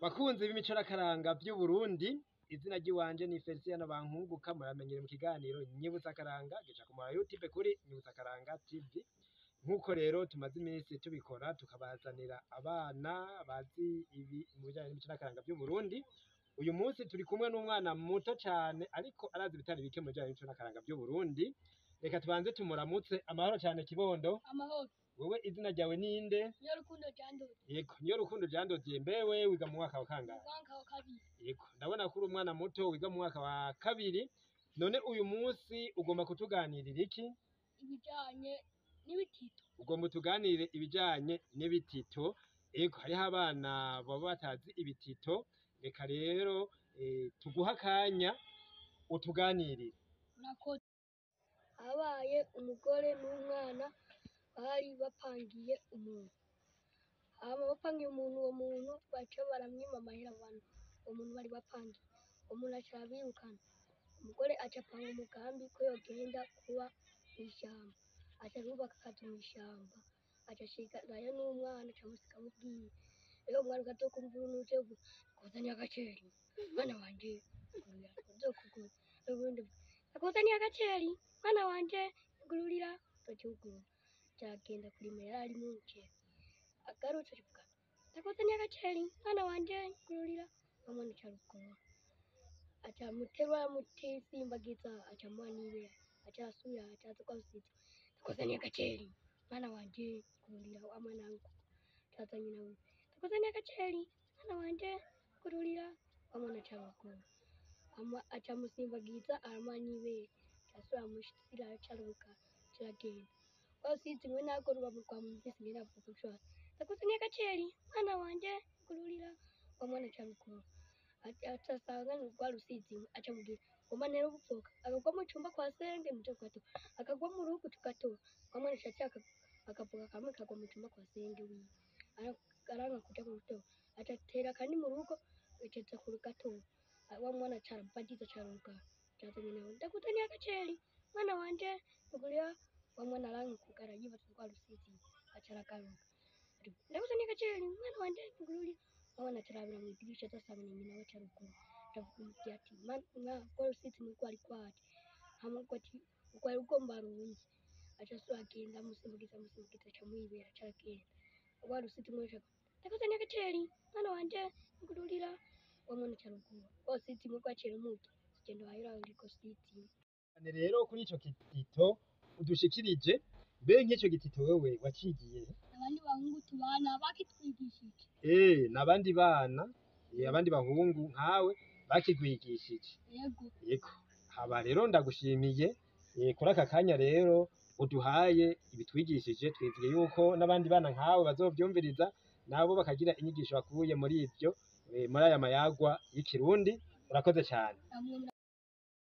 Bakunzi b'imico n'akaranga vy'Uburundi, izina ry'iwanje ni Feliciano Bankunguka, muramenyere mu kiganiro Nyibutsa Akaranga gica ku ma YouTube kuri Nyibutsa Akaranga TV. Nk'uko rero tumaze iminsi tubikora, tukabazanira abana bazi ibi mu bijanye n'imico n'akaranga vy'Uburundi. Uyu munsi turi kumwe n'umwana muto cane, ariko arazi ibitari bike mu bijanye n'imico n'akaranga vy'Uburundi. Reka tubanze tumuramutse. Amahoro cane, kibondo? Amahoro. Wewe izina ryawe ninde? Niyo Rukundo Jandori. Yego, Niyo Rukundo Jandodiye. Mbewe wiga mu mwaka wa kangahe? Umwaka wa kabiri. Yego, ndabona ko uri umwana muto, wiga mu mwaka wa kabiri. None uyu munsi ugomba kutuganirira iki? Ibijanye n'ibitito. Ugomba utuganirire ibijanye n'ibitito. Yego, hariho abana baba batazi ibitito. Reka rero tuguhe akanya utuganirire. Murakoze. Habaye umugore n'umwana bari bapangiye umuntu. Hama bapangiye umuntu, uwo muntu baca baramwima amahera abantu. Uwo muntu bari bapangiye. Uwo muntu aca arabirukana. Umugore aca apanga umugambi ko yogenda kuba mw'ishamba. Aca arubaka akazu mw'ishamba. Aca ashikanayo n'umwana, aca amusiga amubwiye. Rero umwana ukazokumva urunuje kuzaniye agaceri. Mwana wanje, ngurira uzokugura. Ubundi akuzaniye agaceri, mwana wanje, ngururira, uzokiwugura. Acagenda kurima, yari ari mu muceri. Agarutse avuga, ndakuzaniye agaceri, mwana wanje, ngururira. Wa mwana aca arugurura. Aca amuterura, amusimbagiza, aca amuha n'ibere. Aca arasubira, aca aza kwa rusizi. Ndakuzaniye agaceri, mwana wanje, ngururira. Wa mwana aca aza nyina wiwe. Ndakuzaniye agaceri, mwana wanje, ngururira. Wa mwana aca arugurura. Aca amusimbagiza, aramuha n'ibere. Aca asubira amushira, aca arugara, aca aragenda. Kwa rusizi mwe narwo ruba rwamwumvise ingene avuga ushobora. Ndakuzaniye agaceri, mwana wanje, ngururira. Wa mwana aca arugurura. Aca asanga ni rwa rusizi, aca amubwira ngoma ntera ubupfuka akagwa mu cumba kwa senge muco tugatora, akagwa mu rugo tugatora. Wa mwana aca aca akavuga kamwe kagwa mu cumba kwa senge wiwe, aranka kuja kugutora, aca atera akandi mu rugo, aca kugatora. Wa mwana aca arabadiza, aca arugara, aca aza nyina we, ndakuzaniye agaceri, mwana wanje, ngurira. Wa mwana aranka kugara, yibaza rwa rusizi, aca aragaruka, ndakuzaniye agaceri, mwana wanje, ngururira. Wa mwana aca arabira mw'idirisha, aza asanga ni nyina we, aca arugurura, aramubwira ati mwa rwa rusizi ni rwari rwaje hama ati rwari rugomba runye. Aca asubira agenda, amusimbukiza, amusimbukiza, aca amwibera, aca aragenda. Rwa rusizi mwe aca ndakuzaniye agaceri, mwana wanje, ngururira. Wa mwana aca arugurura, rwa rusizi mwe rwaciye rumurya. Tugenda wahera ruriko rusizi. Rero kuri ico gitito udushikirije, mbe nk'ico gitito wewe wacigiye? Abandi bahungu tubana bakitwigishije. N'abandi bana, abandi bahungu nkawe bakigwigishije? Yego. Yego. Haba rero ndagushimiye kuri aka kanya rero uduhaye ibitwigishije. Twizeye yuko n'abandi bana nkawe bazovyumviriza, nabo bakagira inyigisho bakuye muri ivyo, muri aya mayagwa y'ikirundi. Urakoze cyane. Namwe.